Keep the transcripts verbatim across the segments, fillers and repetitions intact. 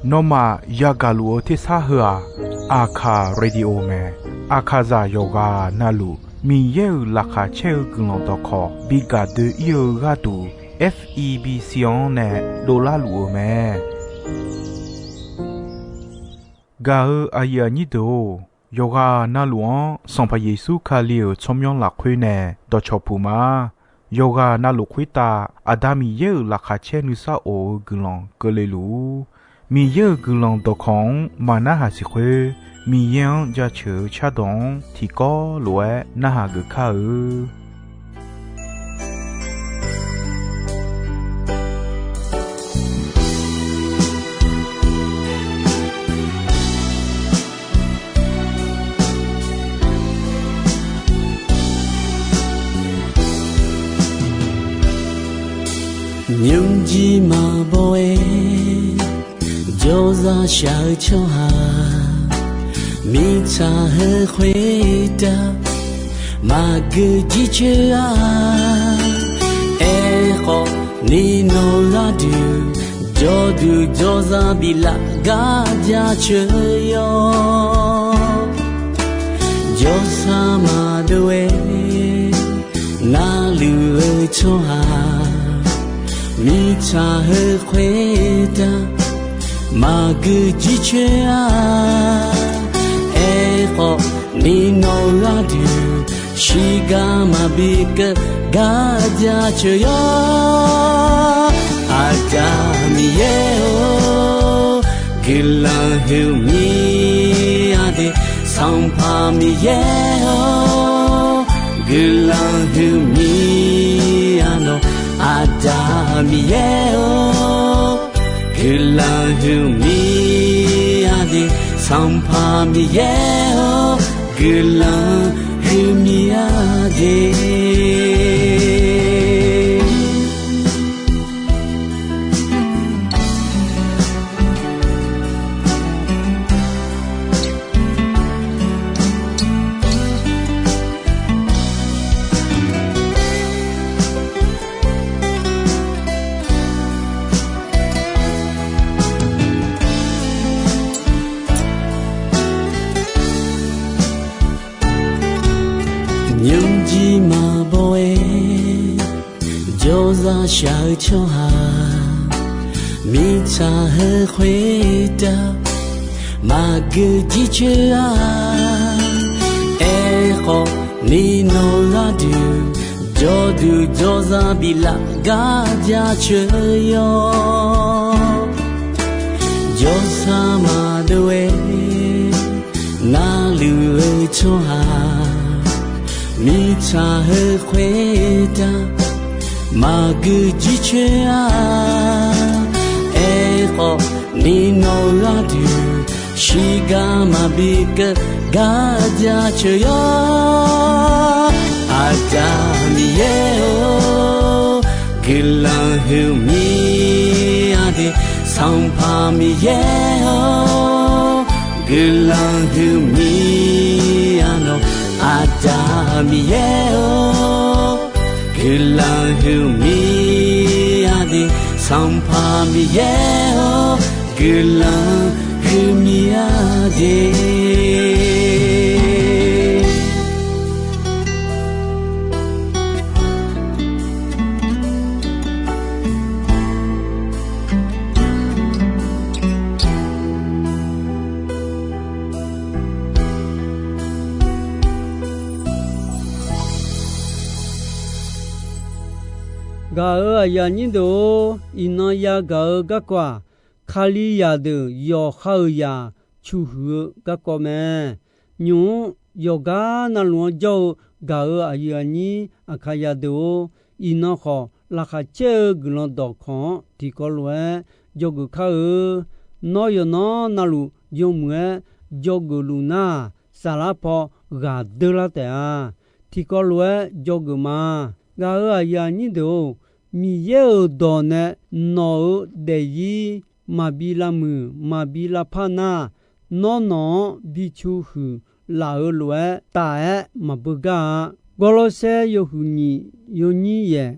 Nawmaf yagaq luf-eu tersar heu-aq, Aqkaq Radio mae. Aqkaqzaq yawqghaq navluf Miqyaer-euq laqkhaq caer-eu guiqlanq dawqkawq bi gaq doe-ir-eu gharduq, F E B C-anr nae dovlar luf-eu mae. Gaq-eu aqyuif aqnyir deuq-or, yawqghaq navluf-anr Sanqpaq Yeqsur Kali-euq tsawrmyanr lafkhoer nae dawqcawq puq ma. Yawqghaq navluf khoertav Aqda Miqyaer-euq laqkhaq caer nuisar of-eu guiqlanq keuvle luf-ur. Miqyaer-euq guiqlanq dawqkawq-anr maqnarhaq siq khoer, Miqyaer-anr jaceuq-eu cardawq-anr tiqkawv lof-aer narhaq geuf kar-eu. Nymrjir maqbaw-aer jawrzaq shaq-eu tsawrhaq, mirtsaq heu khoertav maqgeu jircoer-a. Aerkhawf, ni nawq gharduq jawrduq jawrzaq biflaf gar jaceuq yawr. Jawrsar maqdov-aer narluf-eu tsawrhaq, mirtsaq heu khoertav maqgeu jircoer-a. Aerkhawf, ni nawq gharduq shiqgar maqbi keuv gar jaceuq yawr. Aqda Miqyaer-or, guiqlanq huiqmir aqdui, Sanqpaq Miqyaer-or, guiqlanq huiqmir aqnawq, Aqda Miqyaer-or, guiqlanq huiqmir aqdui, Sanqpaq Miqyaer-or, guiqlanq huiqmir aqdui. Nymrjir maqbaw-aer jawrzaq shaq-eu tsawrhaq, mirtsaq heu khoertav maqgeu jircoer-a. Aerkhawf, ni nawq gharduq jawrduq jawrzaq biflaf gar jaceuq yawr. Jawrsar maqdov-aer narluf-eu tsawrhaq, mirtsaq heu khoertav maqgeu jircoer-a. Aerkhawf, ni nawq gharduq shiqgar maqbi keuv gar jaceuq yawr. Aqda Miqyaer-or, guiqlanq huiqmir aqdui, Sanqpaq Miqyaer-or, guiqlanq huiqmir aqnawq, Aqda Miqyaer-or, guiqlanq huiqmir aqdui, Sanqpaq Miqyaer-or, guiqlanq huiqmir aqdui. Gaq-euq aqyuif aqnyir deuq-or, iqnan yagaq-eu garkawv-aq, Kalizaq deuq yawqha-euq zaq cuqhuiq-eu garkawv mae. Nymq-mr yawqgar navluf-anr jawr-eu gaq-euq aqyuif aqnyir Aqkaqzaq deuq-or, iqnan khawf laqkhaq caer-eu guiqlanq dawqkawq-anr tiqkawv lof-aer dzawgeuf kar-eu. Nawr yawqnan navluf yawmuiq-aer dzawgeuf luf nar-aq, saflar paw ghaq deurlar taef-a. Tiqkawv lof-aer dzawgeuf ma. Gaq-euq aqyuif aqnyir deuq-or, Miqyaer-euq dawq nae nawq-euq daefzir maqbi lavmuiq maqbi lavpar nar, nawr nawq-anr bi cu huiq laf-euq lof-aer taf-aer maqbeugar-a. Gawrlawrsaer yawhuiq nyiq yawnyir yaeq,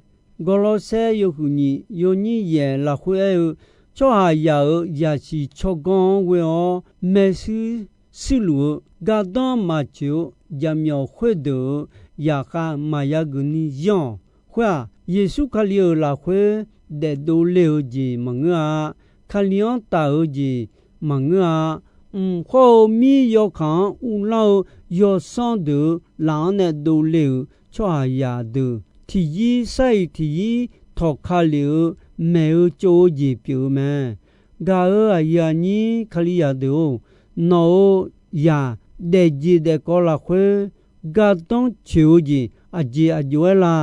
Gawrlawrsaer yawhuiq nyiq yawnyir yaeq lafkhoer aer-eu, tsawrhaqzaq-euq zaqsiq tsawrganr-anr ghoe-awr maershuir shuirluf-eu, gardanr maqtsoeq-eu jaqmyawf khoerdeuq-euq zaqkhav maqya geuf ni yanr-awq. Khoer-aq, Yeqsur Kali-euq lafkhoer daefdov le-eu jeq maqngeur-a. Kali-anr taf-eu jeq maqngeur-a. Mq khawr-eu mir yawkaq-anr uvlanr-eu yawsanr deuq-euq laf-anr nae dovle-euq tsawrhaqzaq deuq, tiqzir sar-iq tiqzir tawqka lef-eu maeq-eu tsov-eu jeq pyeuf-eu mae. Gaq-euq aqyuif aqnyir Kalizaq deuq-or, nawq-euq zaq daefjeq daefkawv lafkhoer gardanr tsoeq-eu jeq aqjeq aqjox-aer la?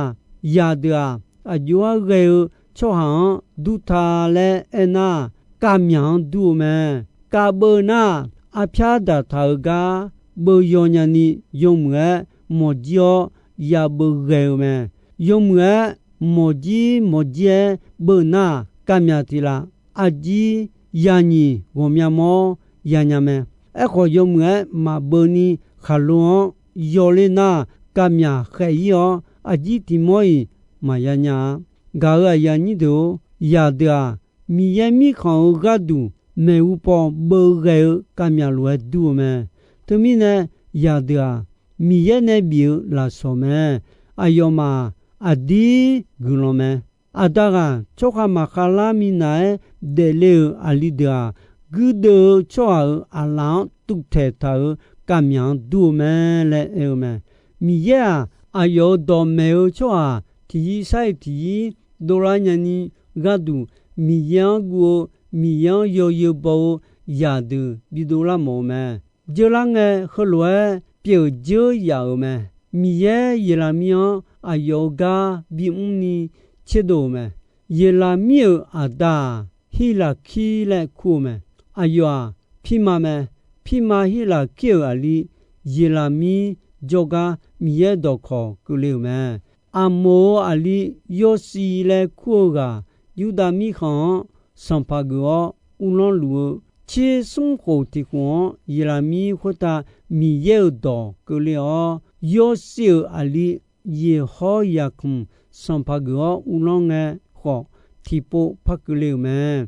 Zaqdeuq-aq, aqjox-aer ghae-eu tsawrhaq-anr durta laer aernar, kavmyaq-anr dur-eu mae. Kavbeuv nar, arpyar daqtaq-euq gar beuv yawnyani yawmuiq-aer mawqjir-awr yabeuv ghae-eu mae. Yawmuiq-aer mawqjir mawqjir-aer beuv nar, kavmyaq tiq laf arjir yanyiq ghawqmya mawr yanya mae. Aerkhawf, yawmuiq-aer maqbeuv ni khaqlo-anr yawler nar, kavmyaq khaef-ir-awr, arjir tiq mawr-iq maqya nya-a. Gaq-euq aqyuif aqnyir deuq-or, zaqdeuq-aq, Miqyaer Mirkhanq-euq gharduq maeqhu paw beuv ghae-eu kavmyaq lof-aer dur-eu mae. Teumirnae, zaqdeuq-aq, Miqyaer nae bif-eu lafsawq mae. Aqyawfmaf aqdir guiqlanq mae. Aqda ghaq tsawrkhav maqkhav lar minav-aer daefle-euq aqli deuq-aq, guirdeuv-eu tsawrhaq-euq aqlaf-anr tuvtaeq taq-euq kavmyaq-anr dur-eu mae laer aer-eu mae. Miqyaer-aq, aqyawf-euq dawqmaeq-eu tsawrhaq tiqzir sar-iq tiqzir dovlar nyani gharduq, Miqyaer-anr guv-eu, Miqyaer-anr yawzeu baw-eu zaqdeuq bidov lar mawf-eu mae. Dzeular ngae, heulof-aer pyeuf dzeur yaf-euq mae. Miqyaer Yeqlaqmir-anr aqyawf-euq gar bimr ni tserdov-euq mae. Yeqlaqmir-euq aqda-aq, Hirlaqkir laer kur-eu mae. Aqyawf-aq, pirma mae. Pirma Hirlaqkir-euq aqli Yeqlaqmir jawrgar Miqyaer dawqkawq keuvle-euq mae. Aqmoq-euq aqli Yawsiv laer kur-eu ghaq, Yurdav mirkhanq-anr sanqpaq geuf-awr uvlanr luf-eu tser smr khof tiq khof-anr, Yeqlaqmir khoertav Miqyaer-euq dawq keuvle-awr, Yawsiv-euq aqli Yeqhawr Yaqkmq sanqpaq geuf-awr uvlanr ngae khawf, tiqpov par keuvle-euq mae.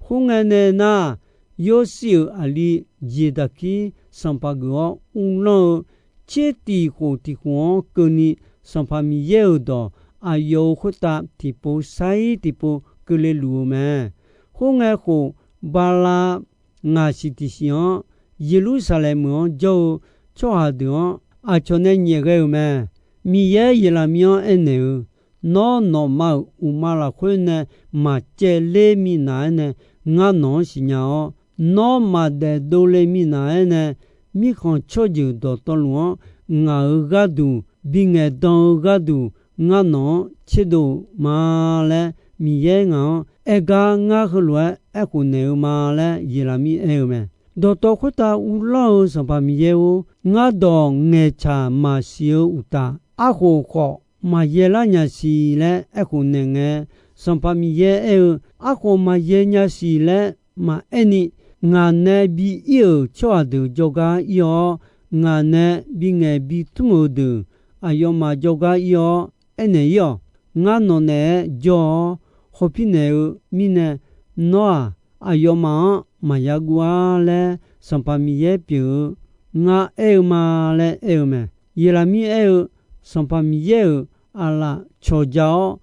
Khoerngae nae nar, Yawsiv-euq aqli Yeqdaqkir sanqpaq geuf-awr uvlanr-eu tser tiq khof tiq khof-anr keuvni, Sanqpaq Miqyaer-euq dawq aqyawf-euq khoertav tiqpov sar-ir tiqpov keuvle luf-eu mae. Khoerngae khof, bala ngaq siq tiq siq-anr, Yeqlursaqlaeq meuq-anr jawr-eu tsawrhaq deuq-anr aqcawq nae nyaef ghae-euq mae. Miqyaer Yeqlaqmir-anr aernaeq-eu, Nawr, nawqma-euq uqma lafkhoer nae maqcaevler minav-aer nae, ngar nawq-anr siqnya-awr, nawr maqdaef dovle minav-aer nae, mirkhanq tsawrjeuq dawqtawvluf-anr ngaq-euq gharduq bingaeq dan-eu gharduq, ngar nawq-anr tserdov ma laer, Miqyaer ngaq-anr aer gar ngar heulof-aer aerkhof naeq-eu ma laer Yeqlaqmir aer-eu mae. Dawqtawv khoertav uvlanr-eu Sanqpaq Miqyaer-or, ngar dawq ngaeqtsaq maqsiq-eu uqtaf, arkhof khawf maqyae lar nya siq laer aerkhof naeq ngae, Sanqpaq Miqyaer aer-eu, Arkhof maqyae nya siq laer maqaer ni, ngaq nae bi ir-euq tsawrhaq deuq jawrgar ir-awr, ngaq nae bingaeq bitmr-eu deuq aqyawfmaf jawrgar ir-awr aernaeq-ir-awq. Ngar nawq naeq-aer jawr-awr hawpir naeq-eu mirnae, nawr-aq, aqyawfmaf-anr maqya guv-ar laer, Sanqpaq Miqyaer pyeuf-eu ngar aer-eu ma laer aer-eu mae. Yeqlaqmir aer-eu, Sanqpaq Miqyaer-euq aqlaf cawqja-awr,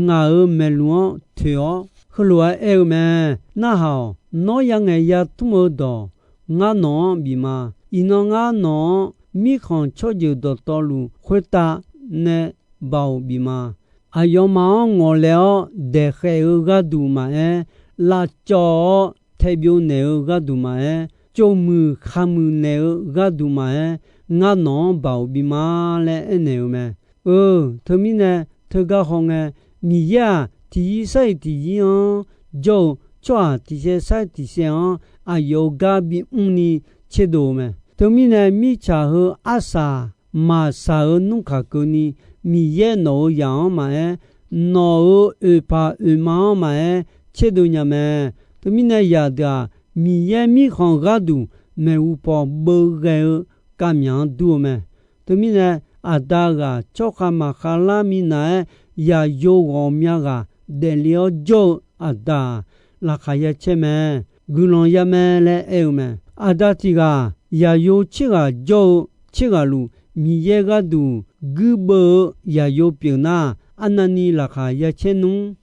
ngaq-euq maeqluq-anr toeq-awr heulof-aer aer-eu mae. Narhaq-awq. Nawr yangaeq yatmr-eu dawq ngar nawq-anr bif ma. Iqnan ngar nawq-anr mirkhanq tsawrjeuq dawqtawvluf khoertav nae baoq bif ma. Aqyawfmaf-anr ngawqlaeq-awr daeqkhaeq-eu gharduq maqaer, lavcawv-awr taebyov naeq-eu gharduq maqaer, tsovmuiq khaqmuiq naeq-eu gharduq maqaer, ngar nawq-anr baoq bif ma laer aernaeq-eu mae. Eu, teumirnae, teugar hawngae, Miqyaer-aq, tiqzir sar-iq tiqzir-anr jawr-eu tsawrhaq tiq saev sar-iq tiq saev-anr aqyawf-euq gar bimr ni tserdov-eu mae. Teumirnae, mirtsaq heu arsaq maqsaq-euq nmr kaq keuvni, Miqyaer nawq-euq zaq-anr maqaer, nawq-euq oeqpaq oeqma-anr maqaer tserdov nya mae. Teumirnae, zaqdeuq-aq, Miqyaer mirkhanq gharduq maeqhu paw beuv ghae-eu kavmyaq-anr dur-eu mae. Teumirnae, aqda ghaq tsawrkhav maqkhav lar minav-aer, yaqyo ghawqmya ghaq daefle-awr jawr-eu aqda-aq, laqkhaq ya caer mae. Guiqlanq ya mae laer aer-eu mae. Aqda tiq ghaq yaqyo tser ghaq jawr-eu tser ghaq luf, Miqyaer gharduq guirbeuv-eu yaqyo pyeuf nar, arnavni laqkhaq ya caer nmr.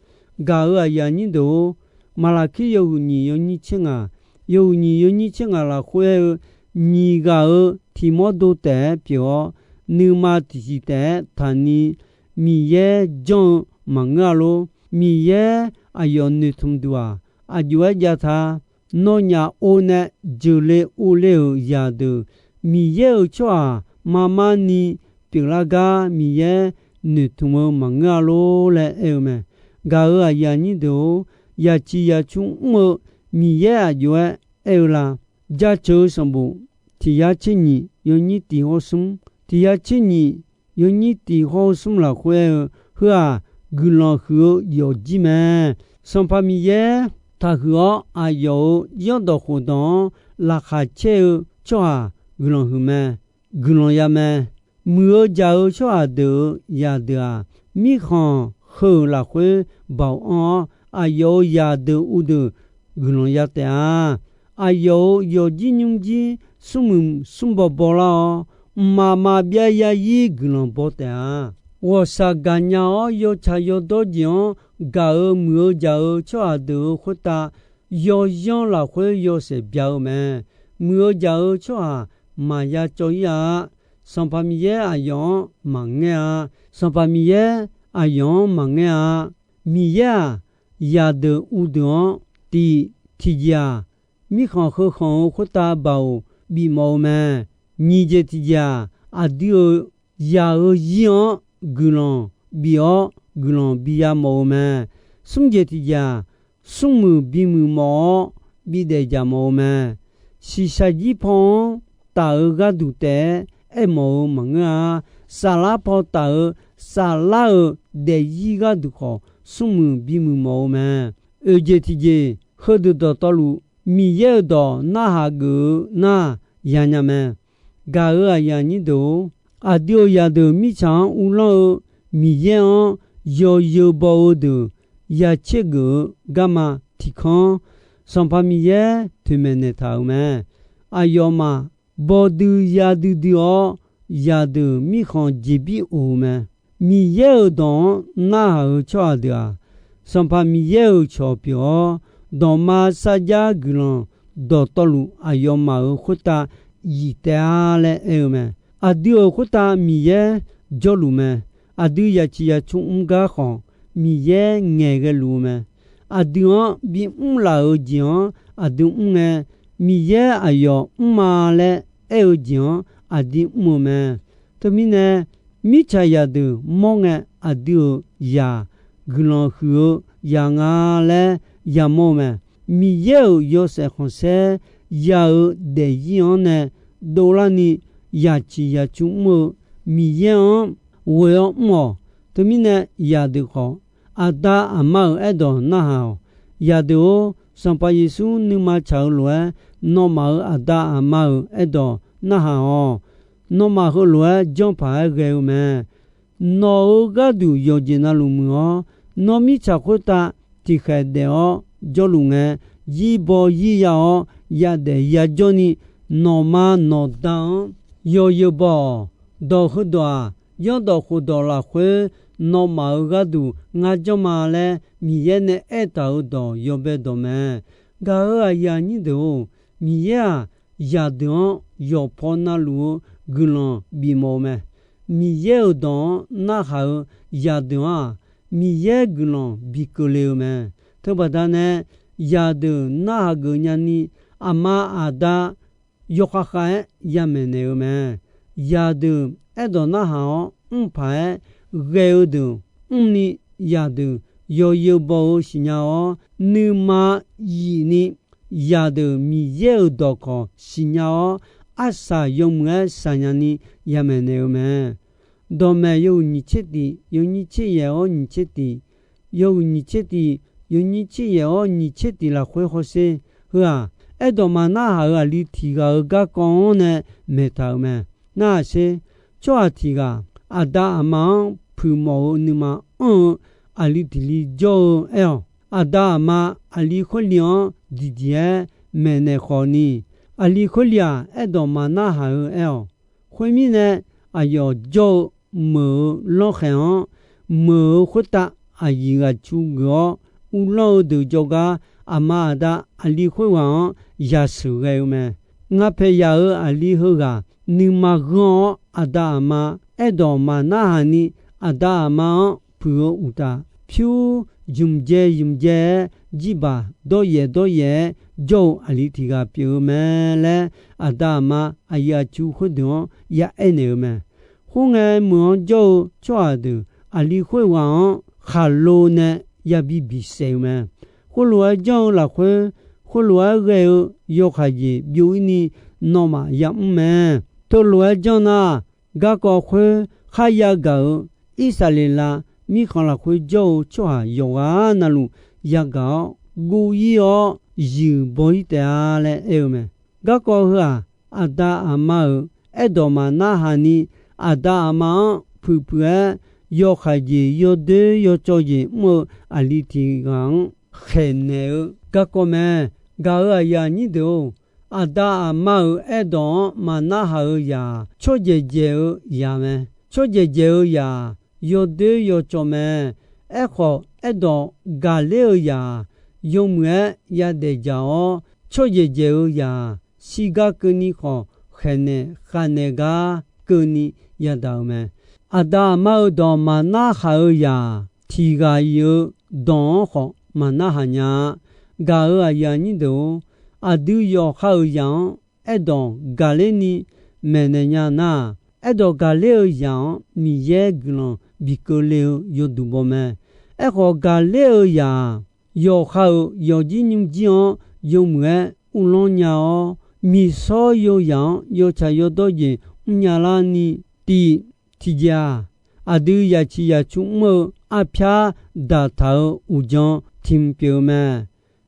Gaq-euq aqyuif aqnyir deuq-or, Maqlaqkir yawhuiq nyiq yawnyir tser ngaq, yawhuiq nyiq yawnyir tser ngaq lafkhoer aer-eu, nyiq ghaq-euq tiq mawr do taef-aer pyeuf-awr, nuima tiqsiq taef-aer taqni Miqyaer janr-eu maqngeur-a lor. Miqyaer aqyawf noeqtmq duq-aq, aqjox-aer jav ta. Nawnyaf or nae jeuqle or ler-euq zaqdeuq, Miqyaer-euq tsawrhaq marmar ni pyeuflar gar Miqyaer noeqtmq-eu maqngeur-a lor laer aer-eu mae. Gaq-euq aqyuif aqnyir deuq-or, yaciq yacu mr-eu Miqyaer aqjox-aer aer-eu la? Jaceuq-eu sanqbof tiq yar tser nyiq yawnyir tiq hawr smr, tiq yar tser nyiq yawnyir tiq hawr smr lafkhoer aer-eu, heu-aq, guiqlanq huiq-eu yawfjir mae. Sanqpaq Miqyaer taqhuiq-awr, aqyawf-euq zanrdawq khofdawq-anr laqkhaq caer-eu tsawrhaq guiqlanq huiq mae. Guiqlanq ya mae. Muiq-eu jaq-eu tsawrhaq deuq-euq zaqdeuq-aq, mirkhanq heu-euq lafkhoer baoq anr-awr, aqyawf-euq zaqdeuq uvdeuq guiqlanq ya taef-a. Aqyawf-euq yawfjir nymrjir smrmuiq smrbaw bawlar-awr, mqmaq maqbyav zarzir guiqlanq baw taef-a. Ghawqshaq gaqnya-awr yawtsaq yawdawr jeq-anr gaq-euq muiq-eu jaq-eu tsawrhaq deuq-euq khoertav yawzanr lafkhoer yawshaef bya-eu mae. Muiq-eu jaq-eu tsawrhaq maqya cawv-ir-a. Sanqpaq Miqyaer aqyawf-anr maqngaer-a. Sanqpaq Miqyaer aqyawf-anr maqngaer-a. Miqyaer-aq, zaqdeuq uvdeuq-anr tiq tiqjeq-aq, mirkhanq heu khanq-eu khoertav baoq bifmawf-eu mae. Nyiq jeq tiqjeq-aq, aqdui-euq zaq-eu zir-anr guiqlanq bif-awr guiqlanq biya mawf-eu mae. Smr jeq tiqjeq-aq, smrmuiq bimuiq mawf-awr bidaef jaq mawf-eu mae. Shiqshaq jir paw-anr taf-eu gharduq taef-aer aermawf-eu maqngeur-a. Saflar paw taf-eu saflar-euq daefzir gharduq khawf, smrmuiq bimuiq mawf-eu mae. Oeq jeq tiqjeq, heudeuq dawqtawvluf Miqyaer-euq dawq narhaq geuf-eu nar, yanya mae. Gaq-euq aqyuif aqnyir deuq-or, aqdui-euq zaqdeuq mirtsaq-anr uvlanr-eu Miqyaer-anr yawzeu baw-eu deuq ya tsergeuf-eu garma tiq kanr-anr, Sanqpaq Miqyaer toeqmaeq naeqtaq-euq mae. Aqyawfmaf bawdui ya duidui-awr, zaqdeuq mirkhanq jeqbir of-eu mae. Miqyaer-euq dawq-anr narhaq-eu tsawrhaq deuq-aq, Sanqpaq Miqyaer-euq cawq pyeuf-awr, dawqma sarjax guiqlanq dawqtawvluf aqyawfmaf-euq khoertav zif taef-a laer aer-eu mae. Aqdui-euq khoertav Miqyaer jawrluf mae. Aqdui yaciq yacu mr gar khawf, Miqyaer ngaeqghae luf-eu mae. Aqdui-anr bimr laf-euq jeq-anr aqdui mr ngae, Miqyaer aqyawf mr ma laer aer-eu jeq-anr aqdui mr-eu mae. Teumirnae, mirtsaq zaqdeuq mawr ngae, aqdui-euq zaq guiqlanq huiq-eu zaq nga laer yamawr-eu mae. Miqyaer-euq yawshaef khanqsaer ya-euq daefzir-anr nae dovlarni yaciq yacu mr-eu Miqyaer-anr ghoe-awr mr-awq. Teumirnae, zaqdeuq khawf, aqda aqma-euq aerdawq narhaq-awq. Zaqdeuq-or, Sanqpaq Yeqsur nuima tsaq-eu lof-aer, nawmaf-euq aqda aqma-euq aerdawq narhaq-awq. Nawmaf heulof-aer janrpaq-aer ghae-eu mae. Nawq-euq gharduq yawqjeq navluf muiq-awr, nawr mirtsaq khoertav tiqkhaeq daef-awr jawrluf ngae, zir baw zir ya-awr yadaef yajawrni, nawqma nawqda-anr yawzeu baw-awq. Dawq heudawq-aq, zanrdawq khofdawq lafkhoer nawmaf-euq gharduq ngar janr ma laer Miqyaer nae aertaq-euq dawq yawbae dawq mae. Gaq-euq aqyuif aqnyir deuq-or, Miqyaer-aq, zaqdeuq-anr yawqpaw navluf-eu guiqlanq bifmawf-eu mae. Miqyaer-euq dawq-anr narhaq-eu zaqdeuq-anr-aq, Miqyaer guiqlanq bi keuvle-eu mae. Teubaqda nae, zaqdeuq narhaq geuf nyani, aqma aqda yawkhav khav-aer yamaeq naeq-eu mae. Zaqdeuq aerdawq narhaq-awr mr paq-aer ghae-eu deuq mrni, zaqdeuq yawzeu baw-eu siqnya-awr, nuima zifni zaqdeuq Miqyaer-euq dawqkawq siqnya-awr, arsaq yawmuiq-aer saqnya ni yamaeq naeq-eu mae. Dawqmaeq yawhuiq nyiq tser tiq, yawnyir tser yaef-awr nyiq tser tiq, yawhuiq nyiq tser tiq, yawnyir tser yaef-awr nyiq tser tiq lafkhoer hawsher. Heu-aq, aerdawq maqnarhaq-euq aqli tiq ghaq-euq garkawv-anr nae maeqtaq-euq mae. Narhaq sher. Tsawrhaq tiq ghaq aqda aqma-anr puiq mawf-eu nuima anr-eu aqli tiq li jawr-eu aer-awq. Aqda aqma aqli khoerli-anr diqdiq-aer maeqnaeq khawf ni, aqli khoerli-aq, aerdawq maqnarhaq-eu aer-awq. Khoermirnae, aqyawf jawr-eu meuq-euq lawrkhaeq-anr, meuq-euq khoertav aqyuif aqtsu geuf-awr, uvlanr-eu deuq jawrgar aqma aqda aqli khoerghaq-anr yasheuq ghae-eu mae. Ngaphaeq yaq-euq aqli heughaq nuima ghanr-awr, aqda aqma aerdawq maqnarhaq ni, aqda aqma-anr puiq-eu uqtaf, pyur zmqdzae zmqdzae-aer jirbaq dawryaef dawryaef-aer jawr-eu aqli tiq ghaq pyeuf-eu mae laer, aqda aqma aqyuif aqtsu khoerdeuq-anr ya aernaeq-eu mae. Khoerngae, meuq-anr jawr-eu tsawrhaq deuq aqli khoerghaq-anr khaqlo nae yabi bisaef-eu mae. Khoerlof-aer janr-eu lafkhoer, khoerlof-aer ghae-eu yawkaq jeq byov-ir ni nawmaf yamr mae. Teulof-aer janr nar, garkawv khoer kharya gaq-euq Irsaqleqlav mirkhanq lafkhoer jawr-eu tsawrhaq yawqghaq navluf yagaq-awr guv-ir-awr, zuiq baw-ir taef-a laer aer-eu mae. Garkawv heu-aq, aqda aqma-euq aerdawq maqnarhaq ni, aqda aqma-anr puiq puiq-aer yawkaq jeq yawdoer yawcawv jeq mr-eu aqli tiq ghaq-anr khaeqnaeq-eu garkawv mae. Gaq-euq aqyuif aqnyir deuq-or, aqda aqma-euq aerdawq-anr maqnarhaq-eu zaq-aq, tsawrdzaeq dzaeq-eu zaq mae. Tsawrdzaeq dzaeq-eu zaq-aq, yawdoer yawcawv mae. Aerkhawf, aerdawq gaqler-eu zaq-aq, yawmuiq-aer yadaef dzaq-awr, tsawrdzaeq dzaeq-eu zaq-aq, shirgar keuvni khawf, khaeqnaeq khavnaeq gar keuvni yadaq-euq mae. Aqda aqma-euq dawq maqnarhaq-eu zaq-aq, tiq ghaq-iq-eu dawq-anr khawf maqnarhaq nya-a. Gaq-euq aqyuif aqnyir deuq-or, aqdui yawqha-euq zaq-anr aerdawq gaqler ni maeqnaeq nya nar, aerdawq gaqler-eu zaq-anr Miqyaer guiqlanq bi keuvle-eu yawduq baw mae. Aerkhawf, gaqler-eu zaq-aq, yawqha-euq yawqjir nymrjir-anr yawmuiq-aer uvlanr nya-awr, miqsawr yawzaq-anr yawtsaq yawdawr jeq mrnya larni, tiq, tiqjeq-aq, aqdui zaqciq zaqcu mr-eu arpyar daqtaq-eu uqdzan tiq mq pyeuf-eu mae.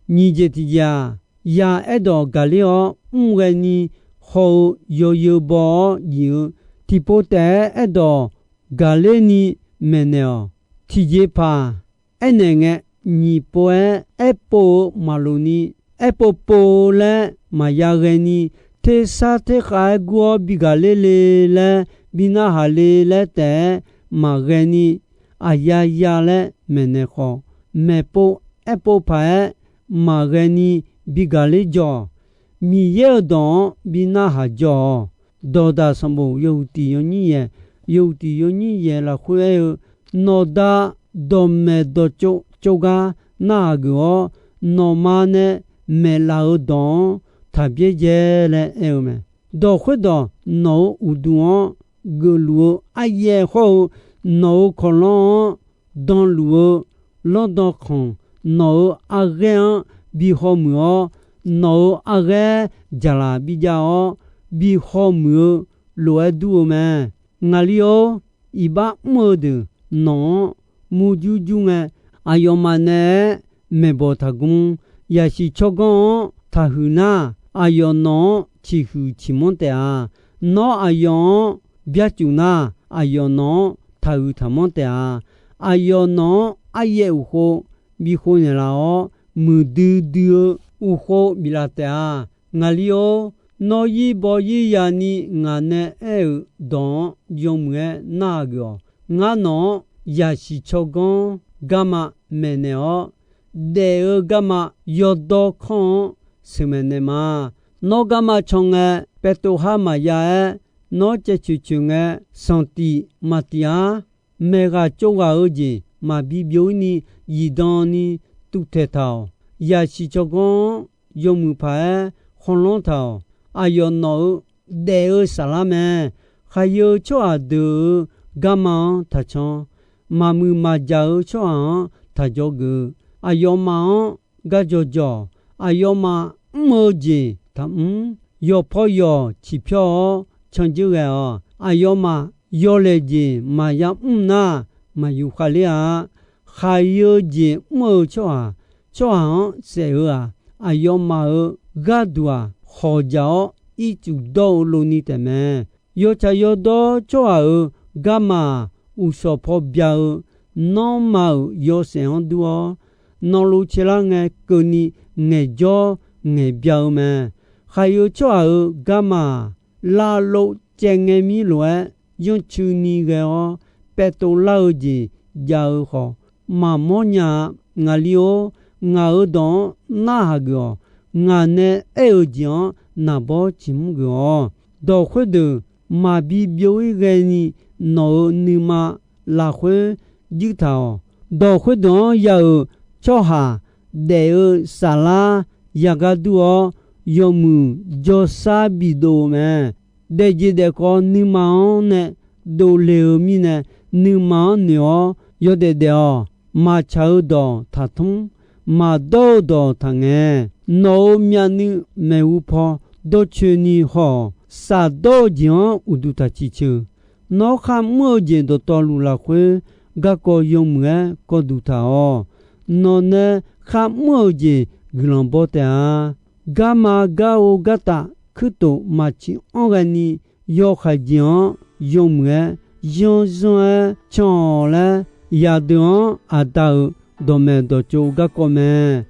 Nyiq jeq tiqjeq-aq, zaq aerdawq gaqler-awr mr ghaeni haw-eu yawzeu baw-awr jif-eu, tiqpov taef-aer aerdawq gaqler ni maeqnaeq-awq. Tiqjeqpaq aernaeq ngae, nyiq pov-aer aerpov-eu maqloq ni, aerpov pov laer maqya ghaeni, tersar terkhav-aer gur-awr bi gaqler le laer, bi narhaq le laer taef-aer maqghaeni, aqya ya laer maeqnaeq khawf, maeqpov aerpov paq-aer maqghaeni bi gaqler jawr-awq. Miqyaer-euq dawq-anr bi narhaq jawr-awq. Dawqdaq sanqbof yawhuiq tiq yawnyir yaeq, yawhuiq tiq yawnyir yaeq lafkhoer aer-eu, nawqda dawqmaeq dawqtsov tsovgar narhaq geuf-awr, nawqma nae maeqlaf-euq dawq-anr taq byaerdzae laer aer-eu mae. Dawq khoerdawq nawq-euq uqduq-anr geufluf-eu aryaev hawr-eu, nawq-euq kawqlanr-anr danluf-eu lanrdan khanq, nawq-euq arghaer-anr bi hawmuiq-awr, nawq-euq arghaer jaqlaq bijav-awr, bi hawmuiq-eu lof-aer dur-eu mae. Ngaqli-or, iqbax mr-eu deuq nawq-anr murjur jur ngae, aqyawfmaf naeq-aer maeqbawq taqgmr. Yaqsiq tsawrganr-anr taqhuiq nar, aqyawf nawq-anr ciqhuiq ciqmanr taef-a. Nawr aqyawf-anr byarcuf nar, aqyawf nawq-anr taqhuiq taqmanr taef-a. Aqyawf nawq-anr aryaev uqkhov bi khov naeqlaf-awr, muiqdui dui-eu uqkhov biflaf taef-a. Ngaqli-or, nawr zir baw zir yani ngaq nae aer-euq dawq-anr yawmuiq-aer narhaq geuf-awq. Ngar nawq-anr yaqsiq tsawrganr garma maeqnaeq-awr, daef-eu garma yawdawr kanr-anr sheuqmaeq naeq ma. Nawr garma can ngae, paevtov har maqya-aer, nawr caevcoeq coeq ngae, sanqtif maqtif-ar. Maeqghaq tsovghaq-eu jeq maqbi byov-ir ni, zifdan ni tuvtaeq taq-awq. Yaqsiq tsawrganr-anr yawmuiq paq-aer khawlanr taq-awq. Aqyawf nawq-euq daef-eu saflar mae. Khaqyeu tsawrhaq deuq-euq garma-anr taqcan. Maqmuiq maqjaq-eu tsawrhaq-anr taqdzawgeuf. Aqyawfmaf-anr gardzawq dzawq. Aqyawfmaf mr-eu jeq taqmr. Yawqpaw yawq ciqpyawr-awr candzeur ghae-awq. Aqyawfmaf yawlaeq jeq maqya mr nar, maqyuf khavler-a. Khaqyeu jeq mr-eu tsawrhaq, tsawrhaq-anr saef-eu-aq, aqyawfmaf-euq gharduq-aq khawqjaq-awr ircuf dawr-eu lov ni taefmae. Yawtsaq yawdawr tsawrhaq-euq garma-aq, uqshawq paw bya-eu nanrma-euq yawshaef-anr dur-awr, nanlov caelar ngae keuvni ngaeqjawr ngaeqbya-eu mae. Khaqyeu tsawrhaq-euq garma-aq, lavlov caev ngae mir lof-aer yanrcuini ghae-awr paev tov lar-eu jeq jav-eu khawf, maqmawr nya-a. Ngaqli-or, ngaq-euq dawq-anr narhaq geuf-awq. Ngaq nae aer-euq jeq-anr naqbawr ciqmr geuf-awq. Dawq khoerdeuq maqbi byov-ir ghaeni nawq-euq nuima lafkhoer juir taq-awq. Dawq khoerdeuq-anr ya-euq tsawrhaq daef-eu saflar yagar dur-awr, yawmuiq jawrshar bidov-eu mae. Daefjeq daefkawv nuima-anr nae dovle-eu mirnae, nuima-anr noeq-awr yawdaef daef-awq. Maqtsaq-eu dawq taqtmr, maqdawr-eu dawq taqngae. Nawq-euq myavnuiv maeqhu paw dawrcoeni haw-awq. Shafdawr-eu jeq-anr uqduq taq ciqceuq. Nawr kharmr-eu jeq dawqtawvluf lafkhoer garkawv yawmuiq-aer kawvduq taq-awq. Nawq nae kharmr-eu jeq guiqlanq baw taef-a. Garma gar-eu gartaf kuirtof maqciq anr ghaeni, yawhaiq jeq-anr yawmuiq-aer yanrzanr-aer can-awq laer, yaqdeuq-anr Aqda-euq dawqmaeq dawqtsov garkawv mae.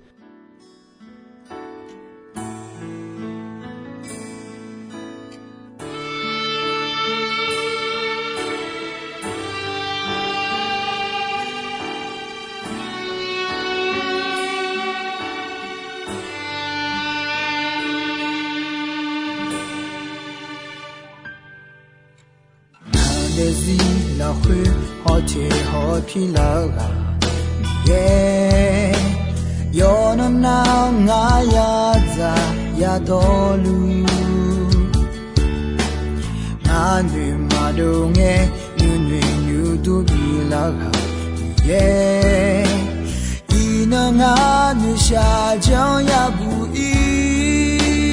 Ngaq daefzir lafkhoer hawteq hawpir lar-eu ghaq Miqyaer, yawqnan nav ngar yadzaq yadawrluf, ngar noeq maqdov ngae nuinoeq nuidur bilar ghaq Miqyaer, iqnan ngar noeqshaq janr yabuq ir.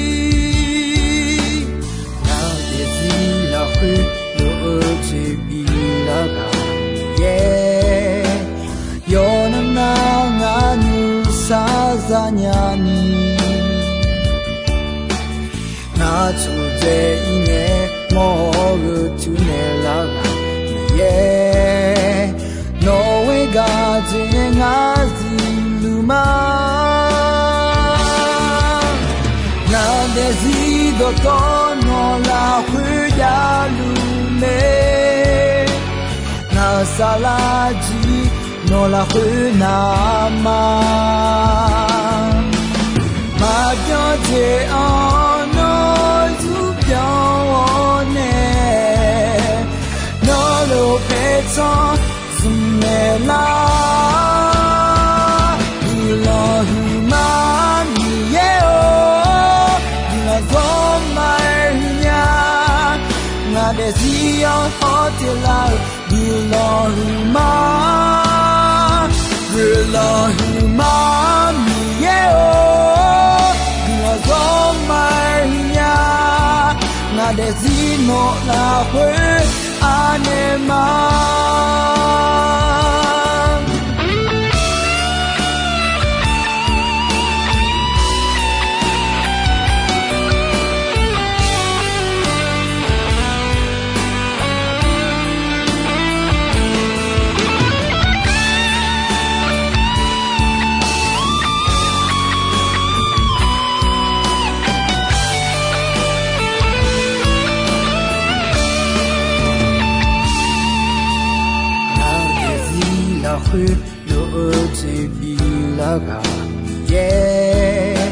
Ngaq daefzir lafkhoer lof-eu jeqbif lar ghaq Miqyaer, yawqnan nav ngar nuisar zanya ni, ngar tsawqdzae ir ngae mawr-eu tuinaeq lar ghaq Miqyaer, nawq-eu gaq dzaeq ngae ngar zifluf ma. Ngaq daefzir dawqtawv nawq lafkhoer javluf mae. Ngaq saflar jir nawq lafkhoer navma. Maqbyan jeq-anr nawr zmq byan-awr nae, nawr lof paertsanr zmq naeq lar. Guiqlanq huiqma Miqyaer-or, guiqlanq zawr ma-aer huiqnya. Ngaq daefzir-anr hawteq lar-eu guiqlanq huiqma. Guiqlanq huiqma Miqyaer-or, guiqlanq zawr ma-aer huiqnya. Ngaq daefzir nawq lafkhoer anaeq ma. Ngaq daefzir lafkhoer lof-eu jeq bilar ghaq Miqyaer,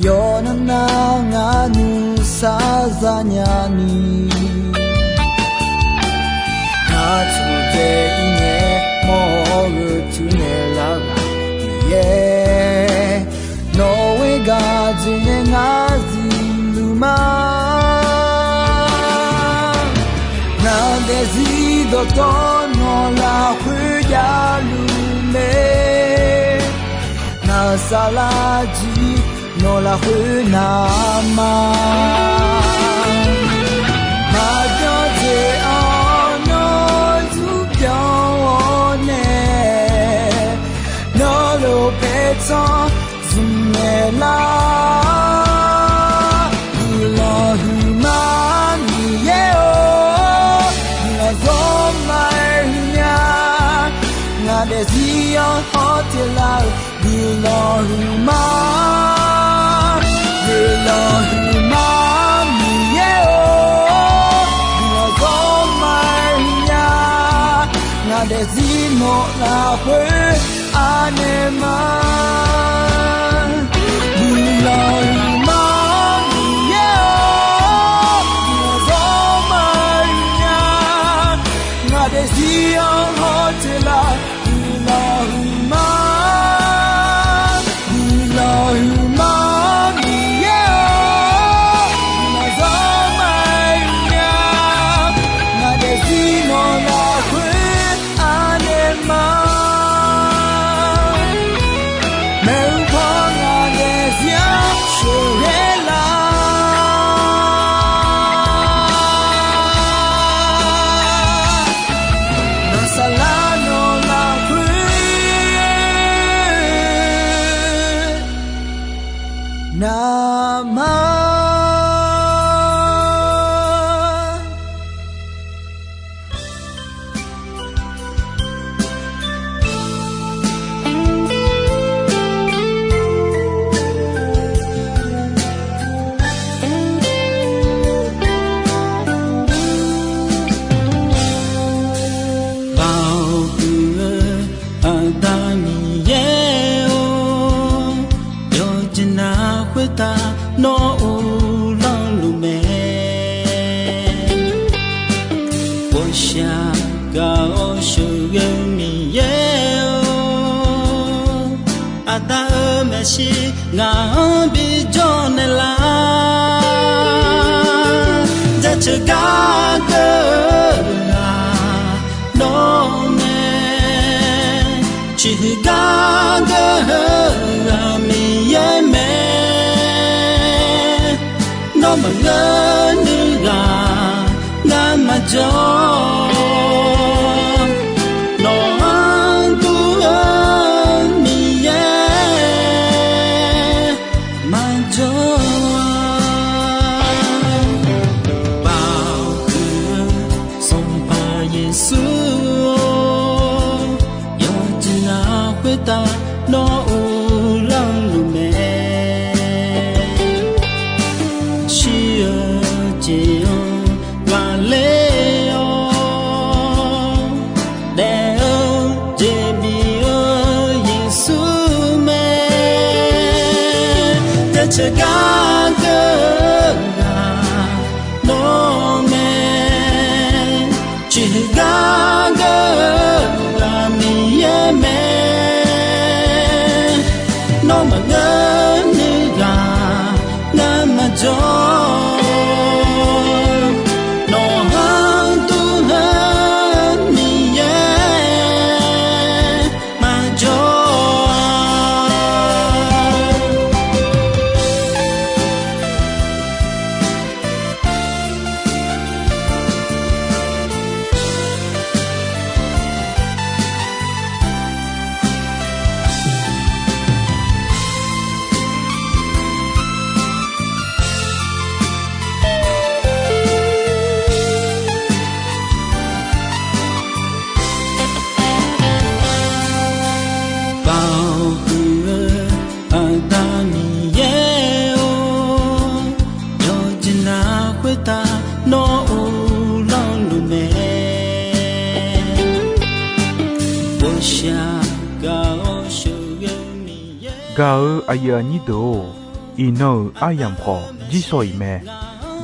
yawqnan nav ngar nuisar zanya ni, ngar tsawqdzae ir ngae mawr-eu tuinaeq lar ghaq Miqyaer, nawq-eu gaq dzaeq ngae ngar zifluf ma. Ngaq daefzir dawqtawv nawq lafkhoer javluf mae. Ngaq saflar jir nawq lafkhoer navma. Maqbyan jeq-anr nawr zmq byan-awr nae, nawr lof paertsanr zmq naeq lar. Guiqlanq huiqma Miqyaer-or, guiqlanq zawr ma-aer huiqnya. Ngaq daefzir-anr hawteq lar-eu lafkhoer anaeq ma. Guiqlanq huiqma-anr Miqyaer-or, nawqzanr maqaer nya. Ngaq daefzir-anr hawteuq laf. Guiqlanq huiqma, guiqlanq huiqma-anr Miqyaer-or, nawqzanr maqaer nya. Ngaq daefzir nawq lafkhoer anaeq ma. Maeqhu paw ngaq daefzir-anr sheuqghae lar. Naqsaqlar nawq lafkhoer navmaqma. Baoq huiq-eu Aqda Miqyaer-or, yawqjeq nav khoertav nawr uvlanr luf mae. Ghawqshaq gaq-awr sheuqghae-eu Miqyaer-or, Aqda-euq maeqshi ngaq-anr bijawr naeqlar. Jaceuq gar geur-eu ghaq nawr mae. Ciqhuiq gar geur-eu ghaq Miqyaer mae. Nawr maqngeur nuiv ghaq ngar maqjawr. Nawq-anr dur-eu Miqyaer maqjawr-a. Baoq huiq-eu Sanqpaq Yeqsur-or, yawqjeq nav khoertav nawr uvlanr luf mae. Shir-eu jeq-anr ghaqler-awr daef-eu jeq bif-eu Yeqsur mae. Jaceuq gar geur-eu ghaq nawr mae. Ciqhuiq gar geur-eu ghaq Miqyaer mae. Nawr maqngeur nuiv ghaq ngar maqjawr. Nawq-anr dur-eu Miqyaer maqjawr-a. Baoq huiq-eu Aqda Miqyaer-or, yawqjeq nav khoertav nawr uvlanr luf mae. Ghawqshaq gaq-awr sheuqghae-eu Miqyaer. Gaq-eu aqyuif aqnyir deuq-or, iqnan-euq aryamq khawf jirsawq iq mae.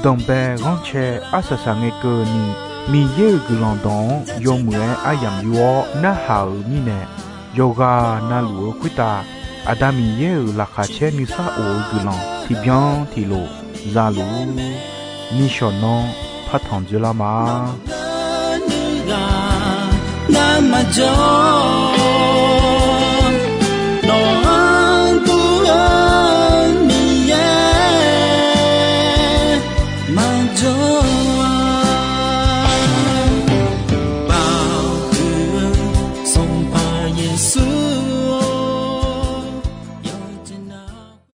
Danqbae ghanrcae arsaq saq ngae keuvni, Miqyaer-euq guiqlanq dawq-anr yawmuiq-aer aryamq yur-awr narhaq-euq mirnae, yawqghaq navluf-eu khoertav Aqda Miqyaer-euq laqkhaq caer nuisar of-eu guiqlanq tiqbyan tiqlof za luf-ur. Nishawq nanr partanq dzeurlar ma. Nawq-anr dur-eu Miqyaer maqjawr.